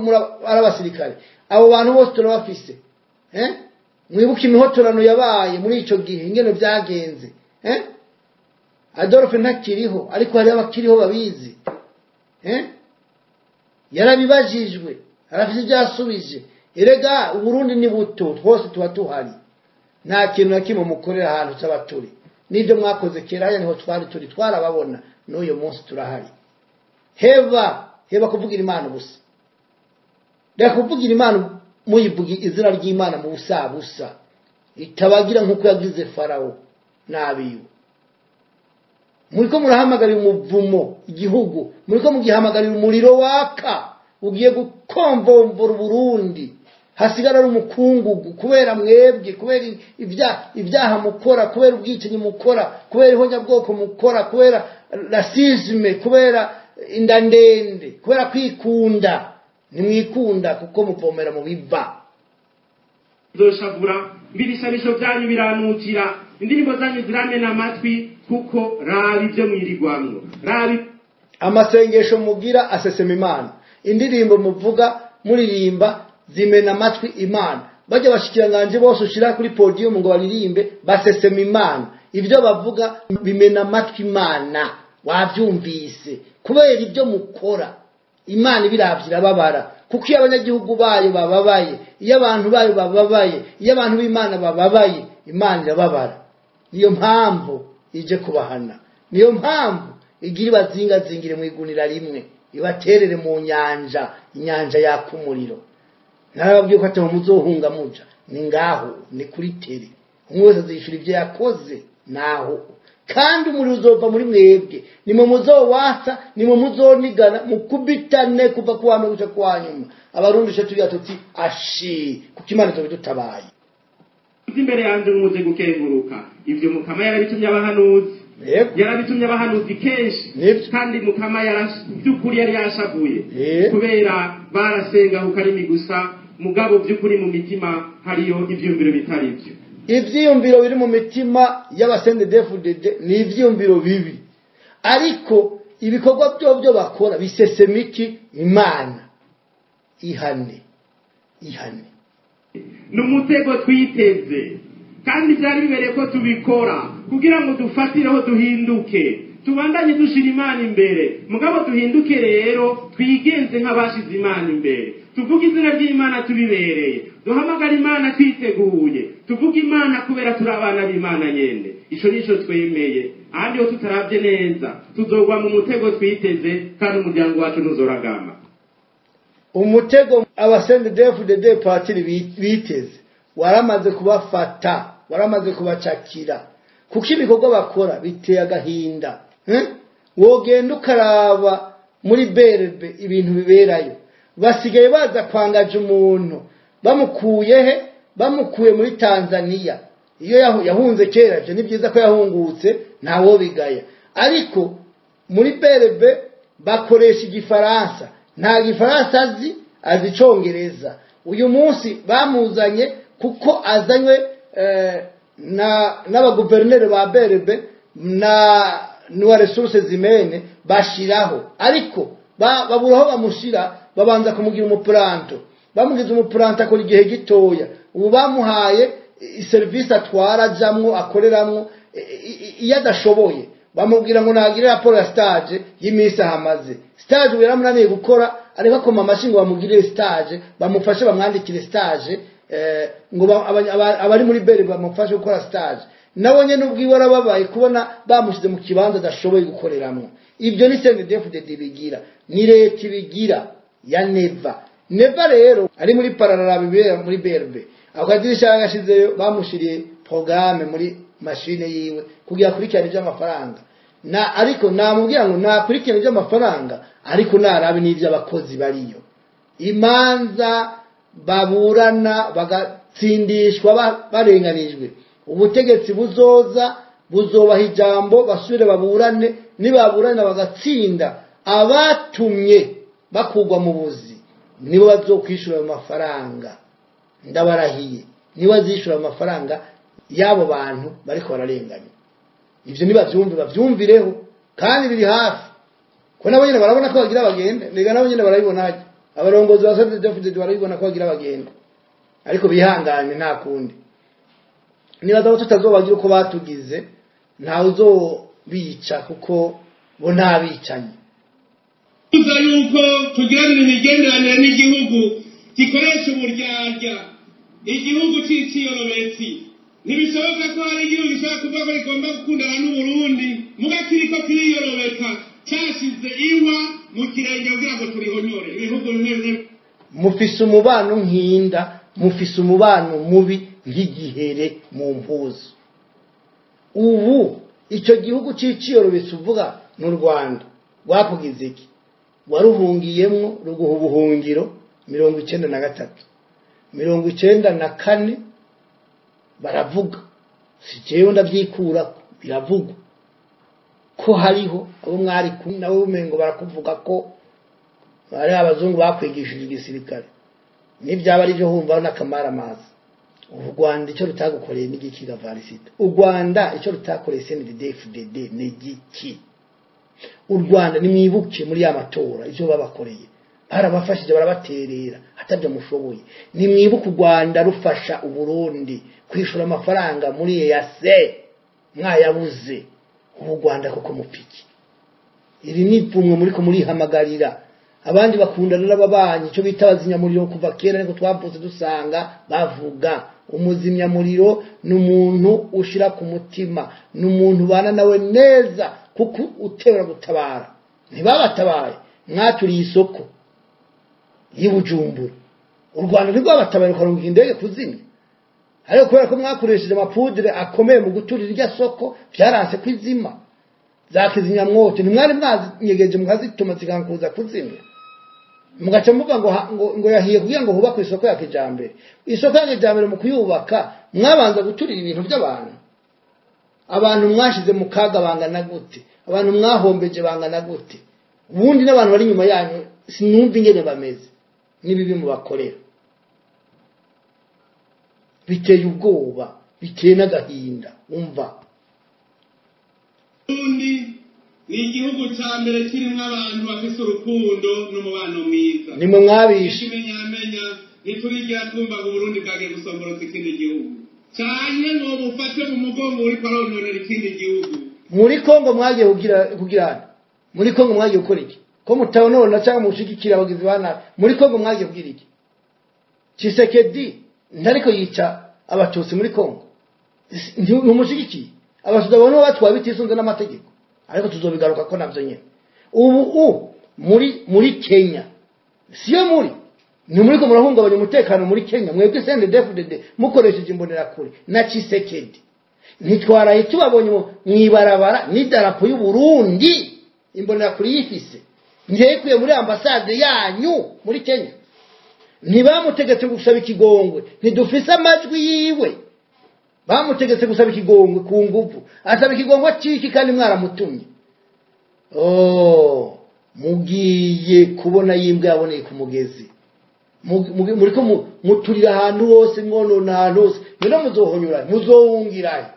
S2: ari abasirikare. Abo bantu bose turabafise. Mwibuke imihotorano yabaye muri ico gihe ingene vyagenze. Adolphe ntakiriho, ariko hari abakiriho babizi. Yarabibajijwe, arafise ivyasubije. Erega Uburundi ni buto, twose tuba tuhari. Nta kintu na kimwe mukorera ahantu tuba turi. N'ibyo mwakoze kera hariya niho twari turi, twarababona, n'uyu munsi turahari. Heba, heba kuvugira Imana ubusa. Reka kuvugira Imana muyivuga izina ry'Imana mu busa busa, itabagira nk'uko yagize Farawo n'abiwe. Muriko murahamagarira umuvumo igihugu, muriko mugihamagarira umuriro waka ugiye gukombombora Uburundi, hasigara ari umukungugu kubera mwebwe, kubera ibyaha mukora, kubera ubwicanyi mukora, kubera ihonyabwoko mukora, kubera racisme, kubera inda ndende, kubera kwikunda. Nimwikunda kuko muvomera mu biva.
S4: Zoshavura, ibisabisho byanyu biranukira. Indirimbo zanyu ziramena amatwi, kuko raba ibyo mwirigwamwo, raba
S2: Amasengesho mugira asesema Imana, indirimbo muvuga muririmba zimena amatwi Imana. Bajya bashikiranganje bose ushira kuri podium ngo baririmbe basesema Imana, ibyo bavuga bimena amatwi Imana. Wavyumvise? Kubera ibyo mukora Imana ibiravye irababara, kuko iyo abanyagihugu bayo bababaye, iyo abantu bayo bababaye, iyo abantu b'Imana bababaye, Imana irababara. Niyo mpamvu ije kubahana, niyo mpamvu igira ibazingazingire mu igunira rimwe, ibaterere mu nyanja, inyanja yaka umuriro. Narababwiye ko ataho muzohunga muja, ni ngaho, ni kuri tere. Umwe wese azishura ibyo yakoze naho, kandi umuriro uzova muri mwebwe, nimwe muzowasa, nimwe muzonigana, mukubitane kuva ku wa mbere guca ku wa nyuma. Abarundi ico tugira tuti ashi, kuko Imana izoba idutabaye.
S4: Imbere yanjye muze gukenguruka. Ibyo Mukama yarabitumye abahanuzi, yarabitumye abahanuzi kenshi, kandi Mukama by'ukuri yari yashavuye, kubera barasenga ku karimi gusa, mugabo by'ukuri mu mitima hariyo ivyumviro bitari byo.
S2: Ivyiyumviro biri mu mitima y'abaCNDD-FDD ni ivyiyumviro bibi, ariko ibikorwa byo bakora bisesema iki? Imana. Ihane, ihane.
S4: Ni umutego twiteze, kandi byari bibereye ko tubikora kugira ngo dufatireho duhinduke, tubandanye dushira Imana imbere. Mugabo duhinduke rero, twigenze nk'abashize Imana imbere, tuvuge izina ry'Imana tubibereye, duhamagara Imana twiteguye, tuvuge Imana kubera turi abana b'Imana nyene. Ico nico twemeye. Ahandi ho tutaravye neza tuzogwa mu mutego twiteze, kandi umuryango wacu ntuzoragama.
S2: Umutego abaCNDD-FDD patiri biteze waramaze kubafata, waramaze kubacakira, kuko ibikorwa bakora biteye agahinda. Wogenda ukaraba muri BRB ibintu biberayo, basigaye baza kwangaje umuntu bamukuye he? Bamukuye muri Tanzania. Iyo yahunze kera, ivyo ni byiza ko yahungutse, ntawo bigaya, ariko muri BRB bakoresha igifaransa, nta gifaransa azi, azi icongereza. Uyu munsi bamuzanye kuko azanywe n'abaguverineri ba BRB na n'uwa ressources humaines bashiraho, ariko babura aho bamushira, babanza kumugira umupuranto, bamugize umupuranto akora igihe gitoya. Ubu bamuhaye service atwara ajamwo akoreramwo, iyo adashoboye bamubwira ngo nagire raporo ya stage y'iminsi ahamaze. Stage ubu yaramunaniye gukora, ariko akoma amashyi ngo bamugirire stage, bamufashe bamwandikire stage, ngo abari muri BRB bamufashe gukora stage. Nawe nyene ubwiwe arababaye kubona bamushize mu kibanza adashoboye gukoreramwo. Ibyo ni CNDD-FDD bigira, ni leta ibigira ya Neva. Neva rero ari muri pararara bibera muri BRB, ako kadirisha yagashizeyo, bamushiriye programme muri mashine yiwe kugira akurikirane ivy'amafaranga. Na ariko namubwira ngo nakurikirane ivy'amafaranga, ariko narabe n'ivy'abakozi bariyo. Imanza baburana bagatsindishwa barenganijwe, ubutegetsi buzoza buzobaha ijambo basubire baburane, nibaburana bagatsinda, abatumye bakugwa mu buzi nibo bazokwishura ayo mafaranga. Ndabarahiye, nibo bazishura ayo mafaranga y'abo bantu bariko bararenganya. Ivyo nibavyumve, bavyumvireho, kandi biri hafi, ko nabo nyene barabona ko bagira bagende. Nega nabo nyene barabibona harya, abarongozi ba CNDD-FDD barabibona ko bagira bagende, ariko bihangane nta kundi. Nibaza ko tutazobagira uko batugize, ntawe uzobica kuko bo ntabicanyi.
S3: Tuza yuko tugiranira imigenderanire n'igihugu gikoresha uburyarya, igihugu c'iciyorobetsi. Ntibishoboka ko hari igihugu gishobora kuvuga ko rigomba gukundana n'Uburundi muga kiriko kiriyorobeka, cashize iwa mu kirenge kugira ngo turihonyore. Ibihugu bimwe bimwe
S2: Mufise umubano nkinda, mufise umubano mubi nk'igihere mu mpuzu. Ubu icyo gihugu c'iciyorobetsi uvuga ni u Rwanda, rwakugize iki? Waruhungiyemwo ruguha ubuhungiro 93, 94, baravuga, si jewe ndavyikurako, biravugwa ko hariho abo mwari kumwe nabo umengo barakuvuga ko bari abazungu bakwigishije igisirikare. Nibyaba ari byo humva n'akamara amazi. U Rwanda icyo rutagukoreye ni igiki Varisito? U Rwanda icyo rutakoreye CNDD-FDD ni igiki? U Rwanda nimwibuke muri ya matora icyo babakoreye, barabafashije barabaterera atabyo mushoboye. Nimwibuke u Rwanda rufasha Uburundi kwishura amafaranga muri EAC mwayabuze. Ubu Rwanda koko mupiki iri ni ipfumwe muri ko murihamagarira. Abandi bakundana n'ababanyi icyo bita abazinyamuriro kuva kera, ariko twavutse dusanga bavuga umuzimyamuriro ni umuntu ushira ku mutima, ni umuntu ubana nawe neza kuko utera gutabara. Ntibabatabaye, mwaturiye isoko y'Ibujumbura. U Rwanda ntirwabatabaye rukarunga indege kuzimya, ariko kubera ko mwakoresheje amapudire akomeye mu guturira irya soko byaranse kwizima. Za kizimyamwoto ntimwari mwazinyegeje mukazituma zikankuza kuzimya, mugaca muvuga ngo yahiye kugira ngo hubakwe isoko ya kijambere. Isoko ya kijambere mu kuyubaka mwabanza guturira ibintu by'abantu. Abantu mwashize mu kaga bangana gute? Abantu mwahombeje bangana gute? Ubundi n'abantu bari inyuma yanyu sinumva ingene bameze n'ibibi mubakorera. Biteye ubwoba, biteye n'agahinda. Umva,
S3: Burundi ni igihugu ca mbere kirimwo abantu bafise urukundo n'umubano mwiza.
S2: Nimwe mwabishe.
S3: Ikimenyamenya ntiturigera twumva ngo Uburundi bwagiye gusomborotsa ikindi gihugu canke ngo bufate mu mugongo uriko arononera ikindi gihugu.
S2: Muri Kongo mwagiye kugira muri Kongo mwagiye gukora iki? Ko mutabonona cyangwa mushigikira abagizi ba nabi? Muri Kongo mwagiye kugira iki? Tshisekedi ntariko yica abatutsi muri Kongo, ntumushigikiye. Abasuda babona batwaye bitisunze n'amategeko, ariko tuzobigaruka ko navyo nyene. Ubu muri Kenya siyo muri ni muri ko murahungabanya umutekano muri Kenya mwebwe CNDD-FDD mukoresheje imbonerakure na Tshisekedi. Ntitwaraye tubabonye mwibarabara n'idarapo y'u Burundi imbonerakure yifise ntiyayikuye muri ambasade yanyu muri Kenya. Ntibamutegetse gusaba ikigongwe, ntidufise amajwi yiwe. Bamutegetse gusaba ikigongwe ku nguvu, asaba ikigongwe ciki kandi mwaramutumye. Oh, mugiye kubona yimbwa yaboneye ku mugezi. Muriko muturira ahantu hose, mwonona ahantu hose. None muzohonyura, muzohungira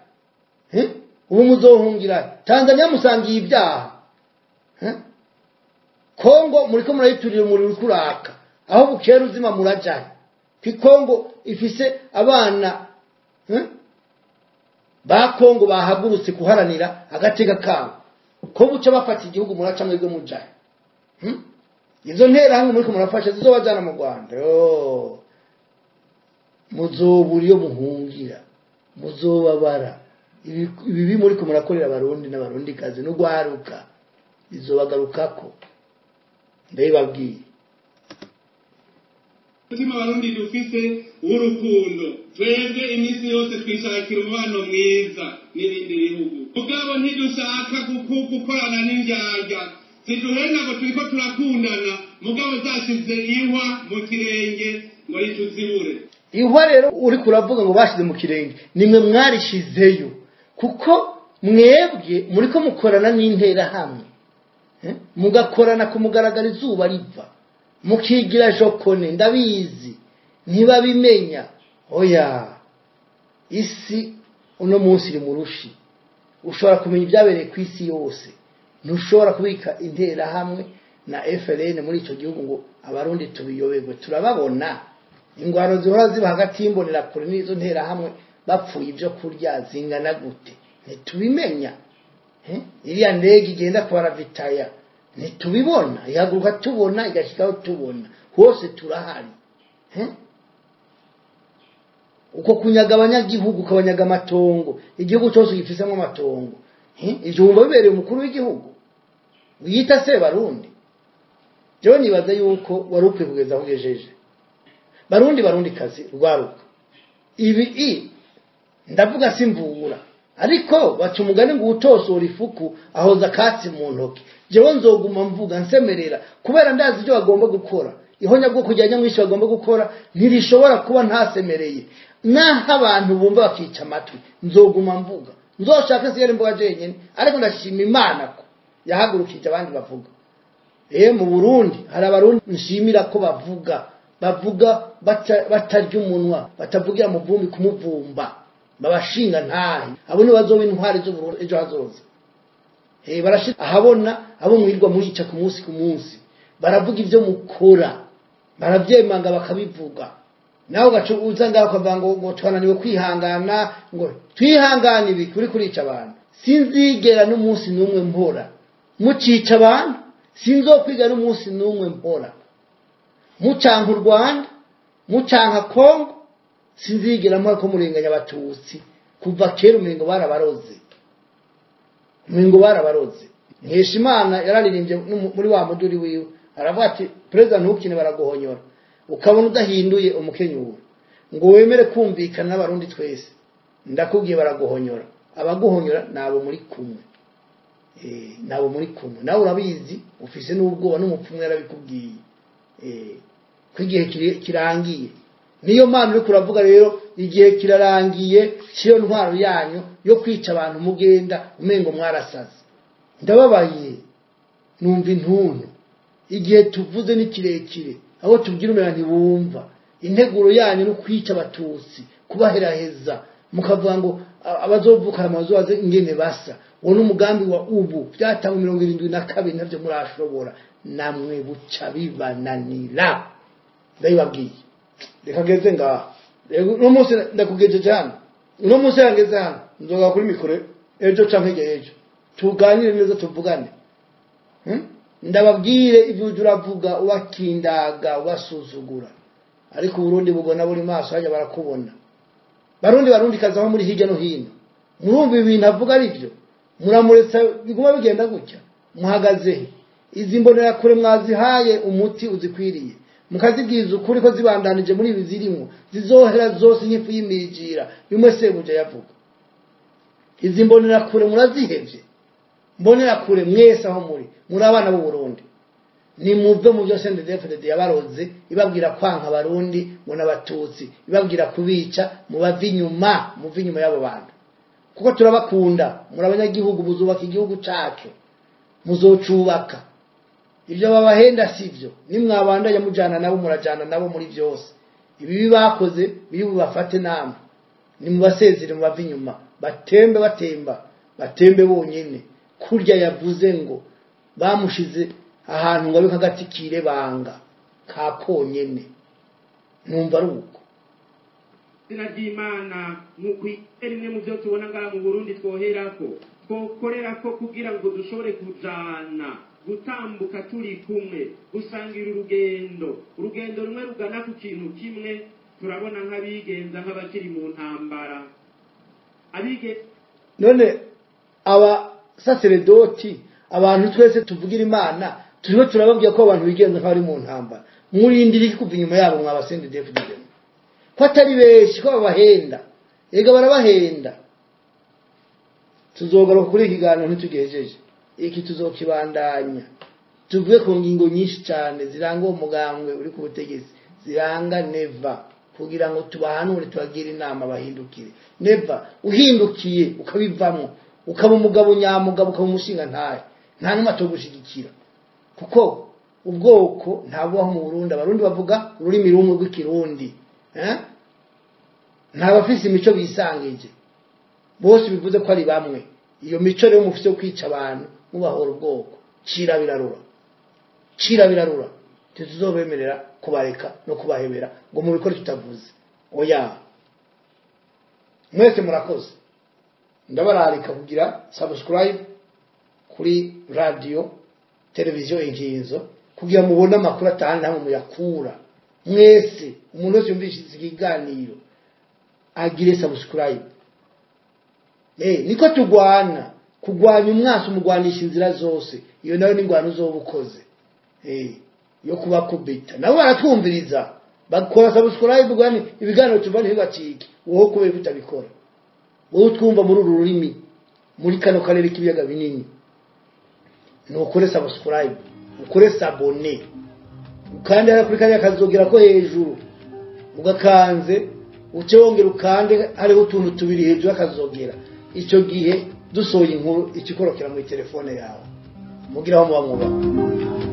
S2: he? Ubu muzohungira Tanzania musangiye ibyaha. Kongo muriko murayiturira umuriro kuraka, aho bukera uzima murajaye. Ki Kongo ifise abana ba Kongo bahagurutse kuharanira agateka kabo, ko buca bafata igihugu muraca mwebwe mujaye. Izo ntera hamwe muriko murafasha zizobajana mu Rwanda. Muzobura iyo muhungira, muzobabara. Ibibi muriko murakorera abarundi n'abarundi kazi n'ugwaruka izobagarukako, ndabibabwiye.
S3: Umutima abarundi dufise w'urukundo, twebwe iminsi yose twishakira umubano mwiza n'ibindi bihugu, mugabo ntidushaka gukorana n'indyarya ziduhenda ngo turiko turakundana, mugabo zashize ihwa mu kirenge ngo rituzibure.
S2: Ihwa rero uriko uravuga ngo bashize mu kirenge, nimwe mwarishizeyo, kuko mwebwe muriko mukorana n'interahamwe, mugakorana ku mugaragaro izuba riva, mukigira jokone. Ndabizi ntibabimenya. Oya, isi uno munsi iri mu rushi. Ushobora kumenya ibyabereye ku isi yose, ntushobora kubika interahamwe na FLN muri ico gihugu ngo abarundi tubiyoberwe. Turababona ingwano zihora ziba hagati y'imbonerakure n'izo nterahamwe, bapfuye ibyo kurya zingana gute ntitubimenya. Iriya ndege igenda kubaravitaya ntitubibona, ihaguruka tubona, igashikaho tubona, hose turahari. Uko kunyaga abanyagihugu, ukabanyaga amatongo, igihugu cyose gifisemo amatongo, ivyo wumva bibereye umukuru w'igihugu wiyita se Barundi? Jewe nibaza yuko wari ukwiye kugeza aho ugejeje. Barundi, barundi kazi, rwaruka, ibi ndavuga simvura, ariko baca umugani ngo utosora ifuku ahoza akatsi mu ntoki. Jewe nzoguma mvuga nsemerera, kubera ndazi ibyo bagomba gukora. Ihonyabwoko rya nyamwinshi bagomba gukora ntirishobora kuba ntasemereye. Naho abantu bumva bakica amatwi, nzoguma mvuga, nzoshaka siyari mvuga jenyine, ariko ndashima Imana ko yahagurukije abandi bavuga. Mu Burundi hari abarundi nshimira ko bavuga. Bavuga batarya umunwa, batavugira mu vumbi kumuvumba, babashinga ntahe. Abo ni bazoba intwari z'Uburundi ejo hazoza. Barashira ahabona abo mwirwa murica ku munsi ku munsi, baravuga ivyo mukora, baravyemanga bakabivuga. Nawe ugaca uza ngaho ukavuga ngo twananiwe kwihangana, ngo twihangane ibi kuri kurica abantu. Sinzigera n'umunsi n'umwe mpora mucica abantu, sinzokwiga n'umunsi n'umwe mpora mucanka u Rwanda, mucanka Kongo, sinzigera mpora ko murenganya abatutsi. Kuva kera umengo barabaroze, umengo barabaroze. Nkeshimana yararirimbye muri wa muduri wiwe, aravuga ati perezida ntukine baraguhonyora, ukabona udahinduye umukenyuro ngo wemere kumvikana n'abarundi twese, ndakubwiye baraguhonyora. Abaguhonyora nabo muri kumwe, nabo muri kumwe. Nawe urabizi, ufise n'ubwoba n'umupfumu yarabikubwiye ko igihe kirangiye. Niyo mpamvu uriko uravuga rero igihe kirarangiye cyo ntwaro yanyu yo kwica abantu mugenda umengo mwarasaze. Ndababaye, numva intuntu. Igihe tuvuze ni kirekire, aho tubwira umenga ntibumva. Integuro yanyu no kwica abatutsi, kubaheraheza, mukavuga ngo abazovuka amazu aze ingene basa. Uwo n'umugambi wa ubu byatangwe 72 navyo murashobora, namwe buca bibananira. Ndabibabwiye, reka ngeze ngaha. Uno munsi ndakugejeje hano, uno munsi yangeze hano, nzoga kuri mikoro ejo canke hirya y'ejo, tuganire neza, tuvugane. Ndababwire ibyo ujya uravuga, ubakindaga, ubasuzugura. Ariko Uburundi bubona buri maso, hajya barakubona. Barundi barundi kazaho muri hirya no hino, murumva ibintu avuga ari byo, muramuretse biguma bigenda gutya. Muhagaze he? Izi mbonerakure mwazihaye umuti uzikwiriye, mukazibwiza ukuri ko zibandanije muri ibi zirimo zizohera zose nk'ifu y'imijira, bimwe sebuja yavuga. Izi mbonerakure murazihevye. Mbonerakure mwese aho muri abana b'u Burundi, nimuve mu byo CNDD-FDD yabaroze, ibabwira kwanka abarundi ngo n'abatutsi, ibabwira kubica. Mubave inyuma, muve inyuma y'abo bantu, kuko turabakunda. Muri abanyagihugu, muzubaka igihugu cacu, muzocubaka. Ibyo babahenda sivyo, nimwabandanya mujana nabo, murajana nabo muri byose. Ibibi bakoze biri bubafate namwe, nimubasezere, mubave inyuma, batembe batemba, batembe bonyene. Kurya yavuze ngo bamushize ahantu ngo abe kagati kirebanga ka konyene, numva ari uko.
S4: Izina ry'Imana nk'uko rimwe mu byo tubona ngaha mu Burundi twoherako twokorerako kugira ngo dushobore kujana, gutambuka turi kumwe, gusangira urugendo, urugendo rumwe rugana ku kintu kimwe. Turabona nk'abigenza nk'abakiri mu ntambara, abige
S2: None aba saseredoti, abantu twese tuvugira Imana, turimo turababwira ko abantu bigenza nk'abari mu ntambara. Murindira iki kuva inyuma yabo mwaba CNDD-FDD? Ko atari benshi, ko babahenda, ega barabahenda. Tuzogaruka kuri iki kiganiro ntitugejeje iki, tuzokibandanya tuvuge ku ngingo nyinshi cyane ziranga uwo mugambwe uri ku butegetsi, ziranga Neva, kugira ngo tubahanure, tubagire inama bahindukire. Neva, uhindukiye ukabivamo, ukaba umugabo nyamugabo, ukaba umushinga ntahe, nta n'umwe atogushigikira, kuko ubwoko ntabubaho mu Burundi. Abarundi bavuga ururimi rumwe rw'ikirundi, nta bafise imico bisangije, bose bivuze ko ari bamwe. Iyo mico rero mufise yo kwica abantu mubahora ubwoko, cira birarura, cira birarura. Ntituzobemerera kubareka no kubahebera ngo mubikore tutavuze. Oya, mwese murakoze. Ndabararika kugira subscribe kuri radio televiziyo Inkinzo, kugira mubone amakuru atahandi hamwe muyakura. Mwese, umuntu wese yumvise ikiganiro agire subscribe. Niko tugwana, kugwanya umwasi umugwanisha inzira zose. Iyo nayo ni ingwano uzoba ukoze yo kubakubita. Nabo baratwumviriza, bakora subscribe, gwani ibiganiro tuva ntibacike. Wowe kubera kutabikora, wowe utwumva muri uru rurimi, muri kano karere k'ibiyaga binini, nukore subscribe, ukore s'abonner, ukande hariya kuri kariya kazogera ko hejuru, ugakanze uce wongera ukande, hariho utuntu tubiri hejuru y'akazogera. Icyo gihe dusohoye inkuru ikikorokera muri telefone yawe. Mugira aho muba mwubaha.